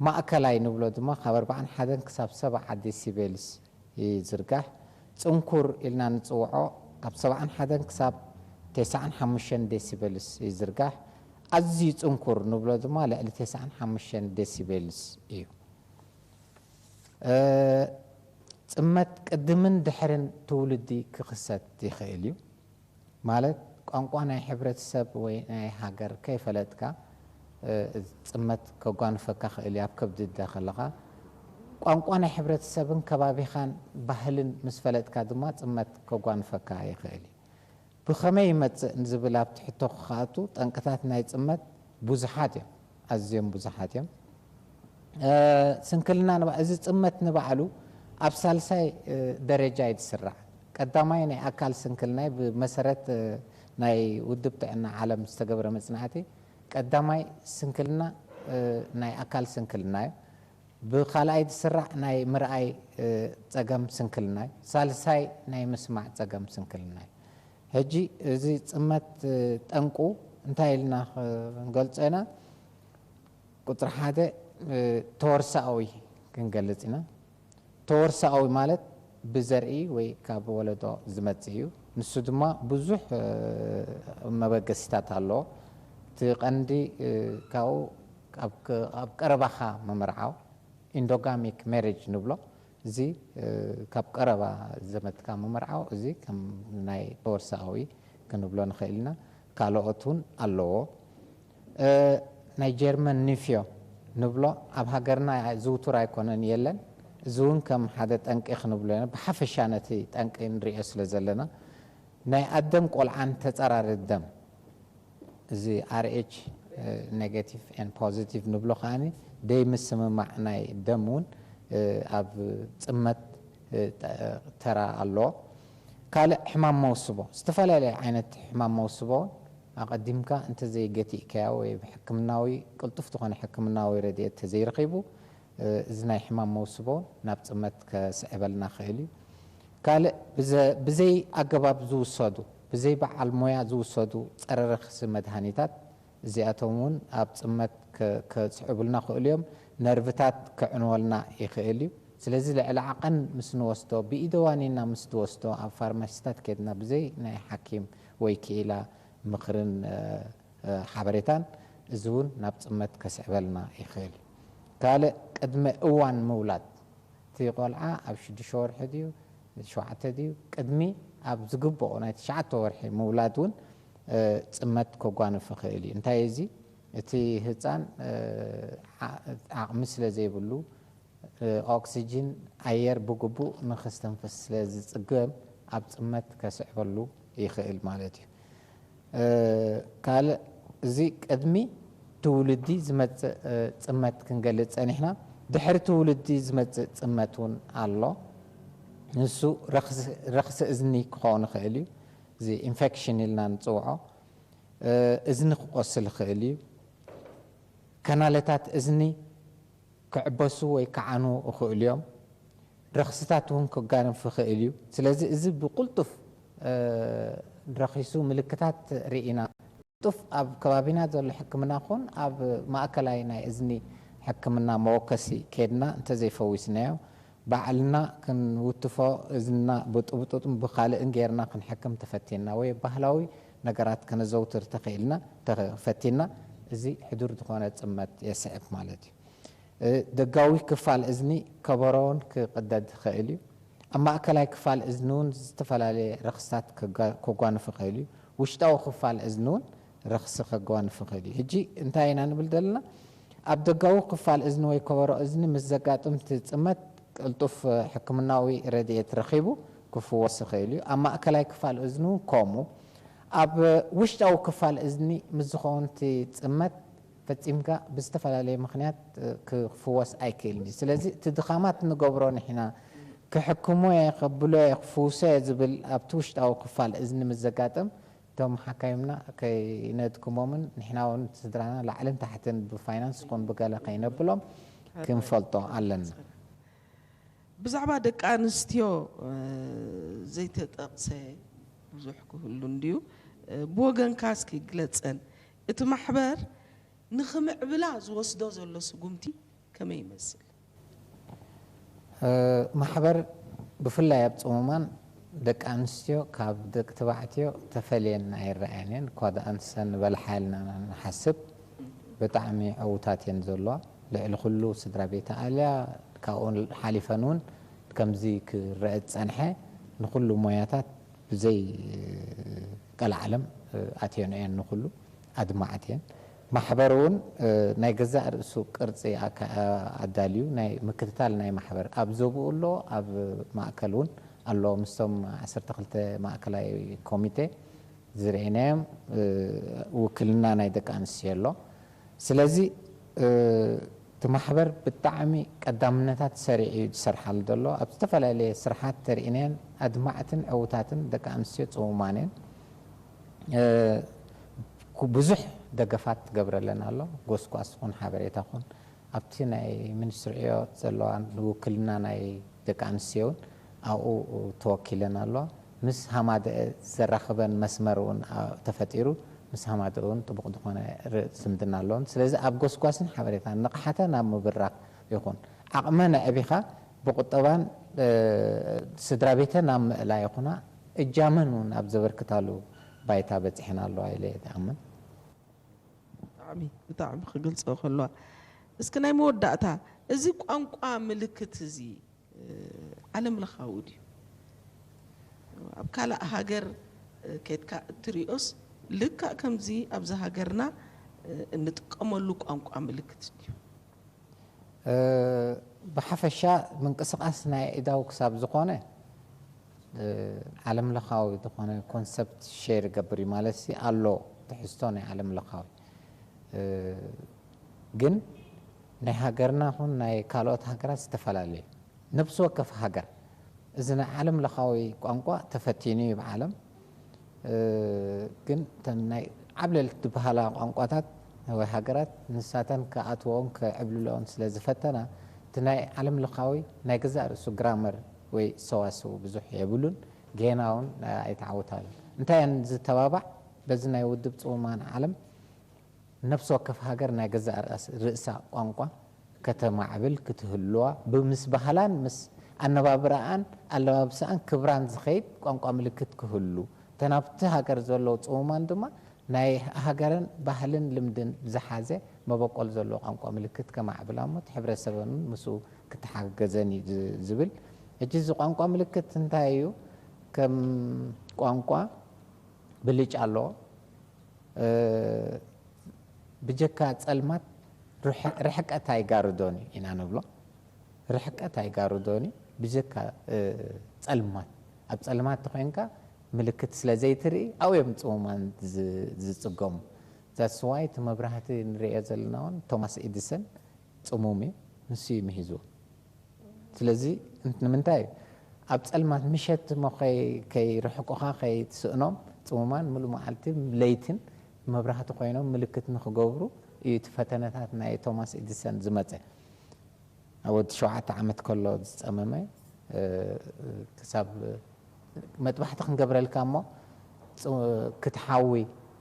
ማእከላይ ንብሎ ድማ ካብ ኣርባዓን ሓደን ክሳብ ሰብዓ ዴሲቤልስ ይዝርጋሕ። ጽንኩር ኢልና ንጽውዖ ካብ ሰብዓን ሓደን ክሳብ ተስዓን ሓሙሽተን ዴሲቤልስ ይዝርጋሕ። ኣዝዩ ጽንኩር ንብሎ ድማ ልዕሊ ተስዓን ሓሙሽተን ዴሲቤልስ እዩ። እ፣ ጽመት ቅድምን ድሕርን ትውልዲ ክኽሰት ይኽእል እዩ። ማለት ቋንቋ ናይ ሕብረተሰብ ወይ ናይ ሃገር ከይፈለጥካ እ፣ ጽመት ከጓንፈካ ክእል እዩ። ኣብ ከብዲ እደ ከለኻ ቋንቋ ናይ ሕብረተሰብን ከባቢኻን ባህልን ምስ ፈለጥካ ድማ ጽመት ከጓንፈካ ይኽእል እዩ። ብኸመይ ይመጽእ ንዝብል ኣብቲ ሕቶ ክኸኣቱ ጠንቅታት ናይ ጽመት ብዙሓት እዮም፣ ኣዝዮም ብዙሓት እዮም። እ፣ ስንክልና ንባ- እዚ ጽመት ንባዕሉ ኣብ ሳልሳይ እ፣ ደረጃ እዩ ዝስራዕ። ቀዳማይ ናይ ኣካል ስንክልናይ ብመሰረት እ፣ ናይ ውድብ ጥዕና ዓለም ዝተገብረ መጽናዕቲ ቀዳማይ ስንክልና እ፣ ናይ ኣካል ስንክልና እዩ። ብኻልኣይ ዝስራዕ ናይ ምርኣይ እ፣ ጸገም ስንክልና እዩ። ሳልሳይ ናይ ምስማዕ ጸገም ስንክልና እዩ። ሕጂ እዚ ጽመት እ፣ ጠንቁ እንታይ ኢልና ክንገልጾ ኢና? ቁጽሪ ሓደ እ፣ ተወርሳኣዊ ክንገልጽ ኢና። ተወርሳኣዊ ማለት ብዘርኢ ወይ ካብ ወለዶ ዝመጽእ እዩ። ንሱ ድማ ብዙሕ እ፣ መበገሲታት ኣለዎ። እቲ ቀንዲ እ፣ ካብኡ ኣብ ክ- ኣብ ቀረባኻ ምምርዓው ኢንዶጋሚክ ሜሬጅ ንብሎ። እዚ እ፣ ካብ ቀረባ ዘመድካ ምምርዓው እዚ ከም ናይ ተወርሳኣዊ ክንብሎ ንኽእል ኢና። ካልኦት እውን ኣለዎ። እ፣ ናይ ጀርመን ኒፍዮ ንብሎ ኣብ ሃገርና ዝውቱር ኣይኮነን፣ የለን። እዚ እውን ከም ሓደ ጠንቂ ክንብሎ ኢና። ብሓፈሻ ነቲ ጠንቂ ንሪኦ ስለ ዘለና ናይ ኣደን ቆልዓን ተጸራሪ ደም እዚ ኣር ኤች ኔጋቲቭ ኤን ፖዚቲቭ ንብሎ ከዓኒ ደይ ምስምማዕ ናይ ደም እውን እ፣ ኣብ ጽመት እ፣ ጠ- ተራ ኣለዎ። ካልእ ሕማም መውስቦ፣ ዝተፈላለየ ዓይነት ሕማም መውስቦ እውን ኣቐዲምካ እንተዘይገቲእካዮ ወይ ብሕክምናዊ ቅልጡፍ ዝኾነ ሕክምናዊ ረድኤት ተዘይረኺቡ እ፣ እዚ ናይ ሕማም መውስቦ እውን ናብ ጽመት ከስዕበልና ክእል እዩ። ካልእ ብዘ- ብዘይ ኣገባብ ዝውሰዱ ብዘይ በዓል ሞያ ዝውሰዱ ጸረ ረኽሲ መድሃኒታት እዚኣቶም እውን ኣብ ጽመት ከ- ከስዕቡልና ክእሉ እዮም። ነርቭታት ክዕንወልና ይኽእል እዩ። ስለዚ ልዕሊ ዓቐን ምስ ንወስዶ ብኢደዋኒና ምስ ትወስዶ ኣብ ፋርማሲታት ከድና ብዘይ ናይ ሓኪም ወይ ክኢላ ምኽርን እ፣ እ፣ ሓበሬታን እዚ እውን ናብ ጽመት ከስዕበልና ይኽእል እዩ። ካልእ ቅድሚ እዋን ምውላድ እቲ ቆልዓ ኣብ ሽዱሽተ ወርሒ ድዩ ሸውዓተ ድዩ ቅድሚ ኣብ ዝግብኦ ናይ ትሽዓተ ወርሒ ምውላድ እውን እ፣ ጽመት ከጓንፍ ይኽእል እዩ። እንታይ እዚ እቲ ህፃን እ፣ ዓ- ዓቕሚ ስለ ዘይብሉ እ፣ ኦክሲጅን ኣየር ብግቡእ ንክስተንፍስ ስለ ዝፅገም ኣብ ፅመት ከስዕበሉ ይኽእል ማለት እዩ። እ፣ ካልእ እዚ ቅድሚ ትውልዲ ዝመፅእ እ፣ ፅመት ክንገልፅ ፀኒሕና። ድሕሪ ትውልዲ ዝመፅእ ፅመት እውን ኣሎ። ንሱ ረኽሲ- ረኽሲ እዝኒ ክኸውን ይኽእል እዩ። እዚ ኢንፌክሽን ኢልና ንፅውዖ እ፣ እዝኒ ክቆስል ይኽእል እዩ። ከናለታት እዝኒ ክዕበሱ ወይ ክዓኑ ይኽእሉ እዮም። ረኽስታት እውን ክጋነፍ ይኽእል እዩ። ስለዚ እዚ ብቕልጡፍ እ፣ ረኺሱ ምልክታት ርኢና ጡፍ ኣብ ከባቢና ዘሎ ሕክምና ኹን ኣብ ማእከላይ ናይ እዝኒ ሕክምና መወከሲ ኬድና እንተዘይፈዊስናዮ፣ ባዕልና ክንውትፎ፣ እዝንና ብጥብጡጥን ብኻልእን ጌርና ክንሕክም ተፈቲና ወይ ባህላዊ ነገራት ከነዘውትር ተኽኢልና፣ ተፈቲና፣ እዚ ሕዱር ዝኾነ ጽመት የስዕብ ማለት እዩ። እ፣ ደጋዊ ክፋል እዝኒ ከበሮውን ክቕደድ ይኽእል እዩ። ኣብ ማእከላይ ክፋል እዝኒ እውን ዝተፈላለየ ረኽስታት ከጋ-፣ ከጓንፍ ይኽእል እዩ። ውሽጣዊ ክፋል እዝኒ እውን ረኽሲ ከጓንፍ ይኽእል እዩ። ሕጂ እንታይ ኢና ንብል ዘለና? ኣብ ደጋዊ ክፋል እዝኒ ወይ ከበሮ እዝኒ ምስ ዘጋጥም እቲ ጽመት ቅልጡፍ ሕክምናዊ ረድኤት ረኺቡ ክፍወስ ይኽእል እዩ። ኣብ ማእከላይ ክፋል እዝኒ እውን ከምኡ። ኣብ ውሽጣዊ ክፋል እዝኒ ምስ ዝኸውን እቲ ጽመት ፈጺምካ ብዝተፈላለየ ምኽንያት፣ እ፣ ክፍወስ ኣይክእልን እዩ። ስለዚ እቲ ድኻማት ንገብሮ ንሕና፣ ክሕክሞ እየ፣ ከብሎ እየ፣ ክፍውሶ እየ ዝብል ኣብቲ ውሽጣዊ ክፋል እዝኒ ምስ ዘጋጥም፣ እቶም ሓካይምና ከይነድክሞምን ንሕና እውን ስድራና ላዕልን ታሕትን ብፋይናንስ ይኹን ብገለ ከይነብሎም ክንፈልጦ ኣለና። ብዛዕባ ደቂ ኣንስትዮ፣ እ፣ ዘይተጠቕሰ ብዙሕ ክህሉ እንድዩ። እ፣ ብወገንካ እስኪ ግለጸን። እቲ ማሕበር ንኽምዕብላ ዝወስዶ ዘሎ ስጉምቲ ከመይ ይመስል? እ፣ ማሕበር ብፍላይ ኣብ ጽሙማን ደቂ ኣንስትዮ ካብ ደቂ ተባዕትዮ ተፈልየን ኣይረኣያን እየን። እኳ ደኣ ንሰን ንበልሓ ኢልና ንሓስብ፣ ብጣዕሚ ዕዉታት እየን ዘለዋ። ልዕሊ ኩሉ ስድራ ቤት ኣልያ፣ ካብኡ ሓሊፈን እውን ከምዚ ክረአ ዝጸንሐ ንኹሉ ሞያታት ብዘይ ቀልዓለም ኣትየን እየን፣ ንኹሉ ኣድማዕት እየን። ማሕበር እውን፣ እ፣ ናይ ገዛእ ርእሱ ቅርጺ ኣካ-፣ ኣዳልዩ ናይ ምክትታል ናይ ማሕበር ኣብ ዞብኡ ኣሎ፣ ኣብ ማእከል እውን ኣሎ። ምስቶም ዓሰርተ ክልተ ማእከላይ ኮሚቴ ዝርኤናዮም፣ እ፣ ውክልና ናይ ደቂ ኣንስትዮ ኣሎ። ስለዚ፣ እ፣ እቲ ማሕበር ብጣዕሚ ቀዳምነታት ሰሪዑ እዩ ዝሰርሓሉ ዘሎ። ኣብ ዝተፈላለየ ስርሓት ተርእናየን ኣድማዕትን ዕዉታትን ደቂ ኣንስትዮ ጽሙማን እየን። እ፣ ኩ-፣ ብዙሕ ደገፋት ትገብረለን ኣሎ። ጎስጓስ ኹን ሓበሬታ ኹን ኣብቲ ናይ ሚኒስትሪ ዕዮ ዘለዋ ውክልና ናይ ደቂ ኣንስትዮ እውን ኣብኡ ተወኪለን ኣለዋ። ምስ ሃማደአ ዘራኽበን መስመር እውን፣ ኣ፣ ተፈጢሩ፣ ምስ ሃማደአ እውን ጥቡቕ ዝኾነ ር-፣ ዝምድና ኣለዎን። ስለዚ ኣብ ጎስጓስን ሓበሬታን ንቕሓተ ናብ ምብራኽ ይኹን፣ ዓቕመን ኣዕቢኻ ብቁጠባን፣ እ፣ ስድራ ቤተን ኣብ ምእላይ ይኹና እጃመን እውን ኣብ ዘበርክታሉ ባይታ በጺሐን ኣለዋ ኢለ እየ ዝኣምን። ብጣዕሚ፣ ብጣዕሚ ክገልጾ ከለዋ። እስኪ ናይ መወዳእታ፣ እዚ ቋንቋ ምልክት እዚ፣ እ፣ ዓለም ለኻዊ ድዩ? ኣብ ካልእ ሃገር፣ እ፣ ኬድካ እትሪኦስ ልክዕ ከምዚ ኣብዚ ሃገርና፣ እ፣ እንጥቀመሉ ቋንቋ ምልክት ድዩ? እ፣ ብሓፈሻ ምንቅስቓስ ናይ ኣእዳው ክሳብ ዝኾነ፣ እ፣ ዓለም ለኻዊ ዝኾነ ኮንሰፕት ሼር ይገብር እዩ ማለት ሲ ኣሎ ትሕዝቶ ናይ ዓለም ለኻዊ። እ፣ ግን ናይ ሃገርና ኹን ናይ ካልኦት ሃገራት ዝተፈላለዩ። ነፍሲ ወከፍ ሃገር እዚ ናይ ዓለም ለኻዊ ቋንቋ ተፈቲኑ እዩ ብዓለም። እ፣ ግን እተን ናይ ዓብለልቲ ዝበሃላ ቋንቋታት ወይ ሃገራት ንሳተን ክኣትዎን ክዕብልለኦን ስለ ዝፈተና፣ እቲ ናይ ዓለም ለኻዊ ናይ ገዛእ ርእሱ ግራመር ወይ ሰዋስው ብዙሕ የብሉን፣ ጌና እውን ኣይተዓወታሉን። እንታይ እየን ዝተባባዕ? በዚ ናይ ውድብ ጽሙማን ዓለም ነፍሲ ወከፍ ሃገር ናይ ገዛእ ርእስ-፣ ርእሳ ቋንቋ ከተማዕብል ክትህልዋ፣ ብምስ ባህላን ምስ ኣነባብራኣን ኣለባብሳኣን ክብራን ዝኸይድ ቋንቋ ምልክት ክህሉ፣ እተን ኣብቲ ሃገር ዘለዉ ጽሙማን ድማ ናይ ሃገረን ባህልን ልምድን ዝሓዘ መበቆል ዘለዎ ቋንቋ ምልክት ከማዕብላ እሞ፣ እቲ ሕብረተሰበን እውን ምስኡ ክተሓገዘን እዩ ዝ-፣ ዝብል። ሕጂ እዚ ቋንቋ ምልክት እንታይ እዩ? ከም ቋንቋ ብልጫ ኣለዎ። እ፣ ብጀካ ጸልማት ርሕ-፣ ርሕቀት ኣይጋርዶን እዩ ኢና ንብሎ። ርሕቀት ኣይጋርዶን እዩ፣ ብጀካ፣ እ፣ ጸልማት። ኣብ ጸልማት ተኾይንካ ምልክት ስለ ዘይትርኢ፣ ኣብኡ እዮም ጽሙማን ዝ-፣ ዝጽገሙ። That's why እቲ መብራህቲ ንርእዮ ዘለና እውን ቶማስ ኤዲሰን ጽሙም እዩ፣ ንሱ እዩ ምሂዝዎ። ስለዚ እንት-፣ ንምንታይ እዩ ኣብ ጸልማት ምሸት እሞ ከይ-፣ ከይርሕቁኻ ከይትስእኖም ጽሙማን ምሉእ መዓልቲ ለይትን መብራህቲ ኮይኖም ምልክት ንኽገብሩ እዩ እቲ ፈተነታት ናይ ቶማስ ኤዲሰን ዝመጸ። ኣብ ወዲ ሸውዓተ ዓመት ከሎ ዝጸመመ፣ እ፣ ክሳብ መጥባሕቲ ክንገብረልካ እሞ ጽ-፣ ክትሓዊ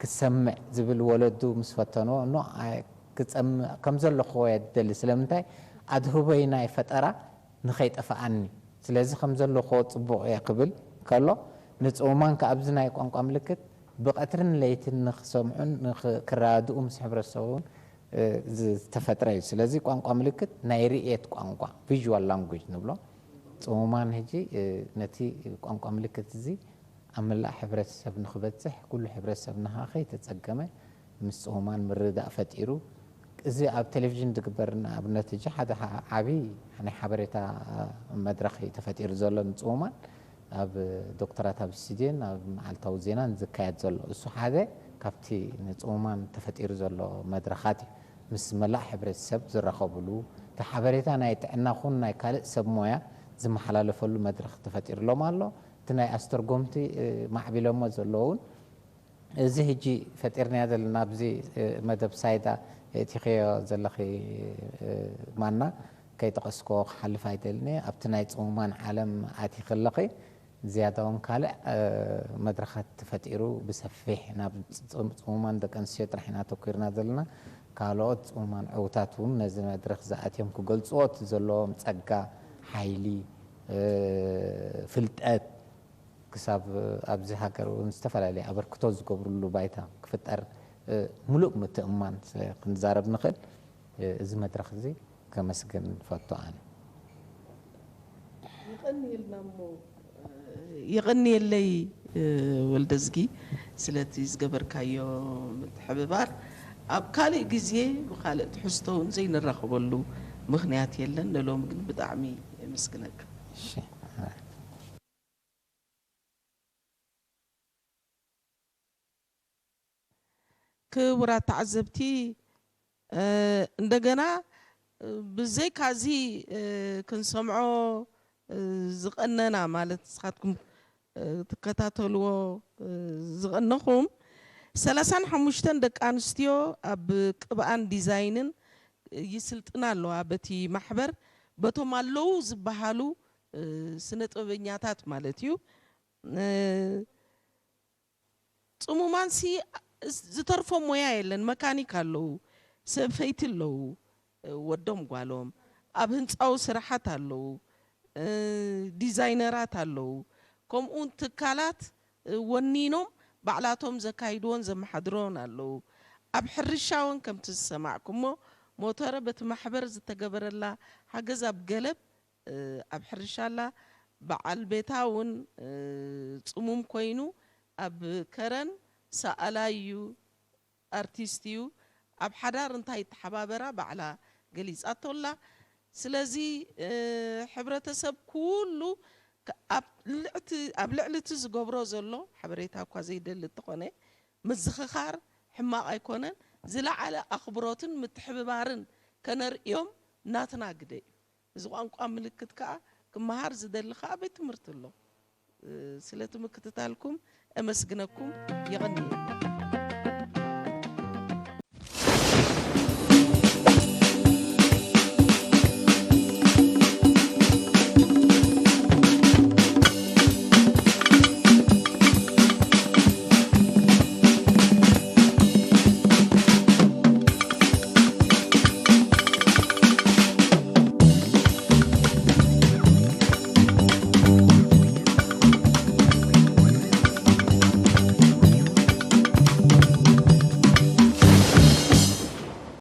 ክሰምዕ ዝብል ወለዱ ምስ ፈተንዎ፣ ኖ፣ ኣይ፣ ክጸምዕ ከም ዘለኹዎ እየ ዝደሊ። ስለምንታይ? ኣድህቦይ ናይ ፈጠራ ንኸይጠፍኣኒ። ስለዚ ከም ዘለኹዎ ጽቡቕ እየ ክብል ከሎ፣ ንጽሙማን ከኣ ኣብዚ ናይ ቋንቋ ምልክት ብቐትርን ለይትን ንኽሰምዑን ንኽ-፣ ክረዳድኡ ምስ ሕብረተሰቡ እውን፣ እ፣ ዝተፈጥረ እዩ። ስለዚ ቋንቋ ምልክት ናይ ርእየት ቋንቋ፣ ቪዥዋል ላንጉጅ ንብሎ። ጽሙማን ሕጂ፣ እ፣ ነቲ ቋንቋ ምልክት እዚ ኣብ መላእ ሕብረተሰብ ንኽበጽሕ፣ ኩሉ ሕብረተሰብ ንኻ ከይተጸገመ ምስ ጽሙማን ምርድዳእ ፈጢሩ፣ እዚ ኣብ ቴሌቪዥን ዝግበር ንኣብነት ሕጂ ሓደ ሓ-፣ ዓቢ ናይ ሓበሬታ መድረኽ እዩ ተፈጢሩ ዘሎ ንጽሙማን። ኣብ ዶክተራት ኣብ ስቱድዮን ኣብ መዓልታዊ ዜናን ዝካየድ ዘሎ። እሱ ሓደ ካብቲ ንጽሙማን ተፈጢሩ ዘሎ መድረኻት እዩ። ምስ መላእ ሕብረተሰብ ዝራኸብሉ፣ እቲ ሓበሬታ ናይ ጥዕና ኹን ናይ ካልእ ሰብ ሞያ ዝመሓላለፈሉ መድረኽ ተፈጢሩሎም ኣሎ። እቲ ናይ ኣስተርጎምቲ፣ እ፣ ማዕቢሎሞ ዘለዉ እውን እዚ ሕጂ ፈጢርናዮ ዘለና ኣብዚ፣ እ፣ መደብ ሳይዳ እቲኽዮ ዘለኺ፣ እ፣ ማና ከይጠቐስክዎ ክሓልፍ ኣይደልን እየ። ኣብቲ ናይ ጽሙማን ዓለም ኣቲኺ ኣለኺ። ዝያዳ እውን ካልእ፣ እ፣ መድረኻት ተፈጢሩ ብሰፊሕ ናብ ጽ-፣ ጽሙማን ደቂ ኣንስትዮ ጥራሕ ኢና ኣተኲርና ዘለና። ካልኦት ጽሙማን ዕዉታት እውን ነዚ መድረኽ ዝኣትዮም ክገልጽዎ እቲ ዘለዎም ጸጋ፣ ሓይሊ፣ እ፣ ፍልጠት፣ ክሳብ ኣብዚ ሃገር እውን ዝተፈላለየ ኣበርክቶ ዝገብሩሉ ባይታ ክፍጠር፣ እ፣ ምሉእ ምትእምማን ስለ ክንዛረብ ንኽእል፣ እ፣ እዚ መድረኽ እዚ ከመስግን ፈቱ ኣነ። ይቐንየልና እሞ፣ የቐንየለይ፣ እ፣ ወልደዝጊ፣ ስለቲ ዝገበርካዮ ምትሕብባር። ኣብ ካልእ ግዜ ብኻልእ ትሕዝቶ እውን ዘይንራኸበሉ ምኽንያት የለን። ንሎሚ ግን ብጣዕሚ የመስግነካ። እሺ። ክቡራት ተዓዘብቲ፣ እ፣ እንደገና፣ እ፣ ብዘይካዚ፣ እ፣ ክንሰምዖ፣ እ፣ ዝቐነና፣ ማለት ንስኻትኩም፣ እ፣ ትከታተልዎ፣ እ፣ ዝቐነኹም፣ ሰላሳን ሓሙሽተን ደቂ ኣንስትዮ ኣብ ቅብኣን ዲዛይንን ይስልጥና ኣለዋ። በቲ ማሕበር፣ በቶም ኣለዉ ዝበሃሉ፣ እ፣ ስነ ጥበበኛታት ማለት እዩ። እ፣ ጽሙማንሲ ዝተርፎም ሞያ የለን። መካኒክ ኣለዉ፣ ሰበይቲ ኣለዉ፣ ወዶም ጓሎም፣ ኣብ ህንጻዊ ስራሓት ኣለዉ፣ ዲዛይነራት ኣለዉ፣ ከምኡውን ትካላት ወኒኖም ባዕላቶም ዘካይድዎን ዘመሓድርዎን ኣለዉ። ኣብ ሕርሻ እውን ከምቲ ዝሰማዕኩሞ ሞተረ በቲ ማሕበር ዝተገበረላ ሓገዝ ኣብ ገለብ ኣብ ሕርሻ ኣላ። በዓል ቤታ እውን ጽሙም ኮይኑ ኣብ ከረን ሰኣላይ እዩ፣ ኣርቲስት እዩ። ኣብ ሓዳር እንታይ ይተሓባበራ ባዕላ ገሊጻቶ ኣላ። ስለዚ ሕብረተሰብ ኩሉ ኣብ ልዕሊ እቲ ዝገብሮ ዘሎ ሓበሬታ እኳ ዘይደሊ እንተኾነ ምዝኽኻር ሕማቕ ኣይኮነን። ዝለዓለ ኣኽብሮትን ምትሕብባርን ከነርእዮም ናትና ግደ እዩ። እዚ ቋንቋ ምልክት ከኣ ክመሃር ዝደሊ ከኣ ቤት ትምህርቲ ኣሎ። ስለቲ ምክትታልኩም እመስግነኩም። የቐንየለይ።